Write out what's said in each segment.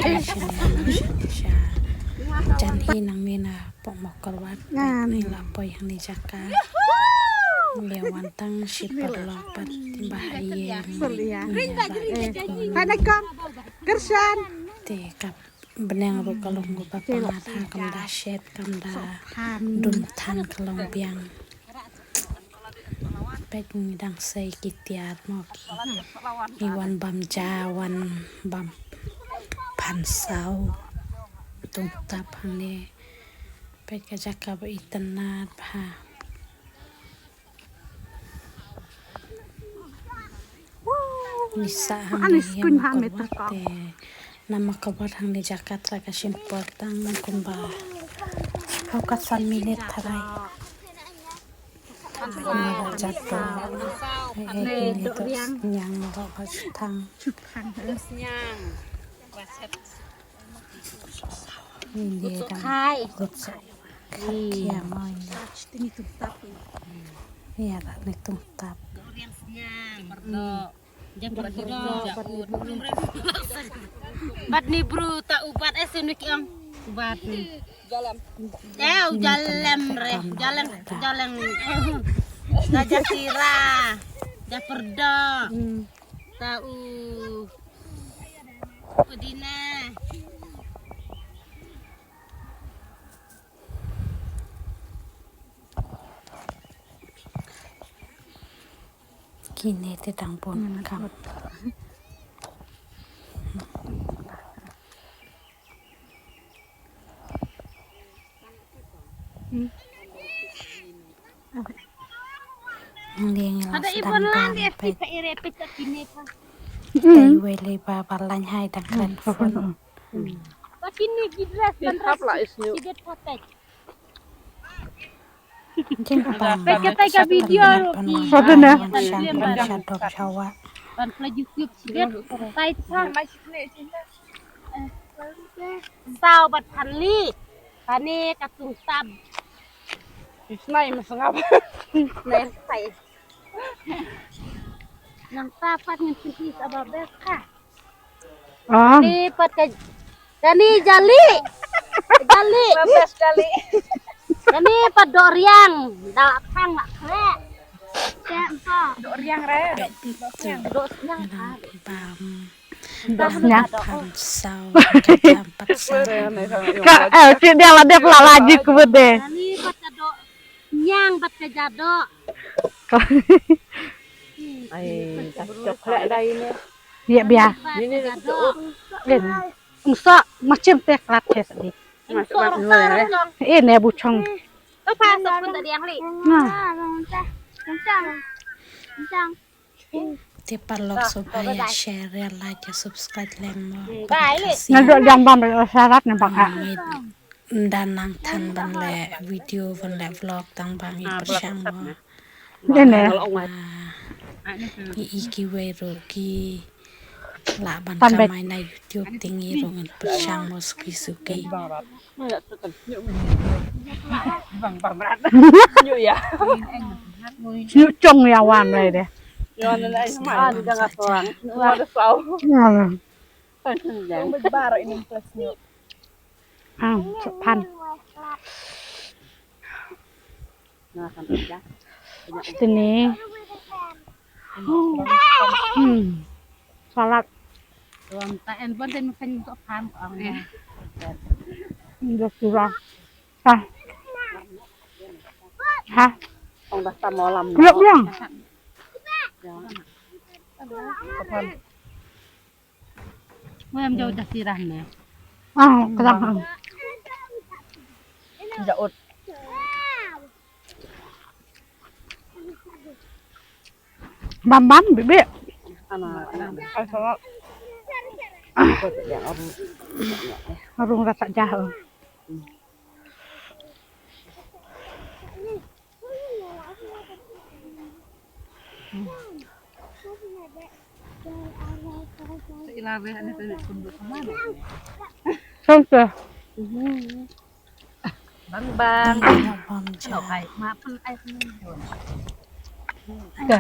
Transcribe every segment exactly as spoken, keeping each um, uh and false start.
Sha, sha, sha. Jan hi nang ni na pok mokor wat. Ngan. Ni la poi hangne jaka. Ni wan tang shi paralok pat ba ha ïing. Sorry ya. Ni ya ba. Eh, pada kong. Kersan. Te kap bneng ruh ka long ba pangat ha kam da shet kam da dum than ka long biang. Peit ngi dang sei ki tiar mo ki. Ngi wan bam ja, wan bam phan saw. Tung tap hangne. Peit ka jaka ba itynnad bha. Ngi sah hangne ïa ma ka wat te. Na ma ka wat hangne jaka tra ka shim por tang kumba. Hau ka san minit tharai. Kumba jaka. Eh, eh, kine to sniang ro ka sutang. Inde dang. Khai. Kut sa. Khat ïa mo inde. Ïa da ni tung tap. Bat ni bru ta ubat eh sini ki ong. Ubat ni. Eh, u jalem re, jalem, jalem. Eh, ta jasira. Japerdo. Ta u. Udina. Kine te dang bun kam. Ngi la sdang bam peit. Dei wei lei ba ba lain hai dang kren phone. Jing ba peit ka video ruh ki. Sha dum sha dom sha wah. Ban pla YouTube sibet tai tha. Saw bat phan li. Kane ka tung tap. Isnai masngap. Nai sai. Nang tap pat ngan pynti sa ba bek ka. Ah. Kane pat ka, kane jali. Jali. Babes jali. Kane pat dok riang. Dak thang dak khlek. Dok riang re. Dok riang. Dok riang. Bam. Dok riang. Phan saw. Ka jam pat saw. Ka, eh, cik dia lah dia pula lagi ke bede. Kane pat ka dok nyang pat ka jadok. Ai, tak coklat dah ini. Ïa bia. Ini tu. Din. Ngsa macam teh klat teh sadi. Ngsa orang. Eh, ne buchong. Tu pasok pun tadi yang li. Nah. Te paralok sngewbha ïa share, ïa like, ïa subscribe lem mo. Bye li. Nga dok jam bam syarat ne bang. Nda nang than ban leh video ban leh vlog tang ba ngi pyrshang mo. Dei ne. Ngi i kiwei ruh ki lah ban kamai na YouTube te ngi ruh ngin pyrshang mo suki suki. Sñiuh chong ïa wan lai de. Ah, sa phan. Sini. Hmm. Salad. Udah surah. Hah? Hah? Ong dah tamolam. Yuk, yang. Mem jauh dah sirah ne. Ah, kerang. Jaut. Bam bam bibi. Ana, ana. Ai, sama. Arung rasa jah. Songke. Bang bang. Bang bang. Ka.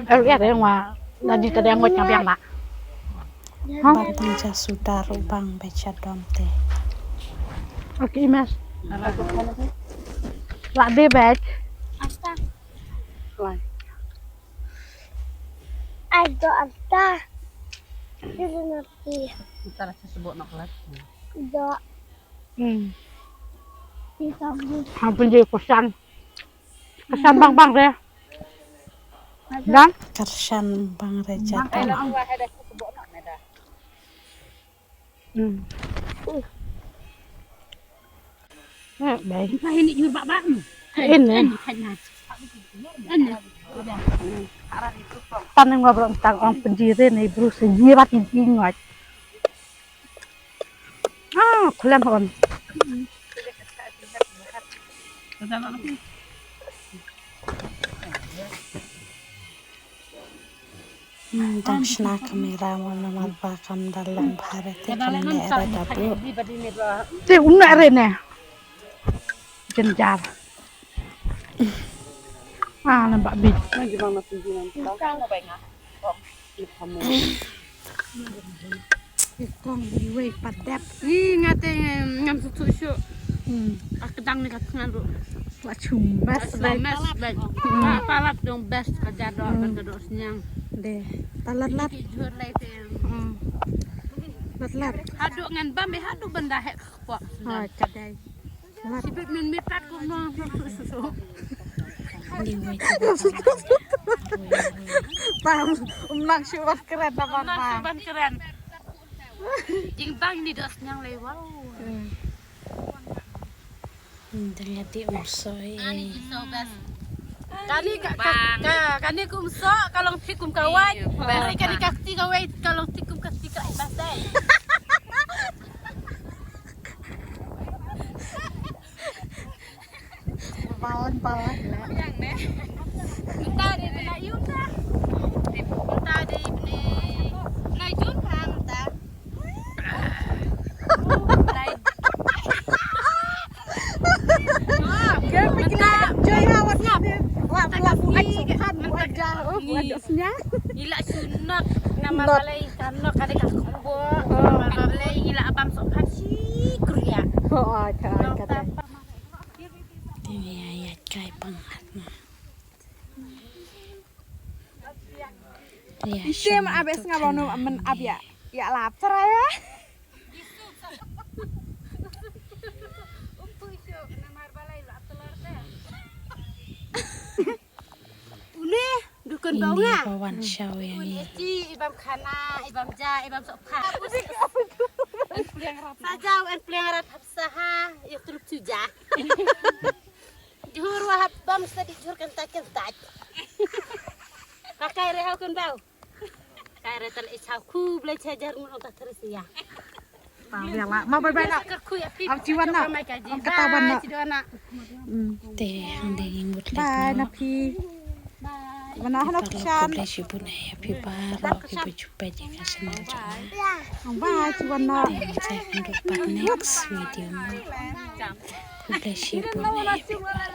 Ai ya deh ngwa. Lagi tadi ngwa nyabiang mak. Bang bang ja suda ru bang becha dom te. Oke, Mas. Lak de bek. Asta. Lai. Ai do asta. Dili nanti. Ntar saya sebut nak kelas. Do. Hmm. Kita beli. Hampir jadi kosan. Kosan bang bang deh. Dan? Kosan bang reja. Bang, eh, langsung lah, ada sebut nak dah. Hmm. Eh, baik. Ini jur bak bak. Ini. Ini. Tan nang ngobrol tentang orang penjiri ni, bro, sejirat ni ingat. Ah, kulang on. Hmm, tang shna kamera mo namar ba kam da long bha re te kam ne re da bu. Te um na re ne. Jynjar. Ah, nampak bit. Kong iwei pat dep. Ih, nga te ngam suk suk suk. Hmm. Ak dang ni kat ngan ru. Wa chum best. Best, best. Hmm. Wa palat dong best ka jador, hmm, ka dor sniang. De. Palat lat. Ki jhur lai te. Hmm. Lat lat. Hadu ngan bam be hadu benda hek kepok. Ha, kadai. Sibit men mitat ku nong susu. Pam, um nang shu ban kren da ban. Um nang shu ban kren. Jingbang ni dos nyang lei wow. Hmm. Hmm, ternyata um soi. Ani so best. Kani ka, ka, ka, kani kum so, ka long thik kum kawai. Bang. Kani ka kti kawai, ka long thik kum ka kti ka bas dai. Pawan, pawan. Yang ne. Minta di bina yum ta. Minta di bini. Na yum ta minta. Ila sunat nama balai kanok ada ka kubo. Nama balai ila abam sok phan si kuria. Oh, acha, acha. Ini ayat kai pangat. Ite ma abes nga bono men ab ya. Ya lap cara ya. Une dukun bau nga. Pawan shaw yang ini. Ci ibam khana, ibam ja, ibam sok pha. Sajaw en pliang rat hap saha, ya tuluk tuja. Jhur wa hap bam sa di jhur kentat kentat. Pakai rehau kun bau. Kai re tal e chau khu blai cha jar ngun ong ta thris ya. Pau ya la. Ma bye bye la. Am chi wan na. Am kata wan na. Te hang de ngut le. Bye na phi. Bye. Wan na hana kishan. Khublei shibun eh phi baroh phi ba chupa je ka channel jong. Bye chi wan na. Te hang de pat next video mo. Khublei shibun eh phi baroh.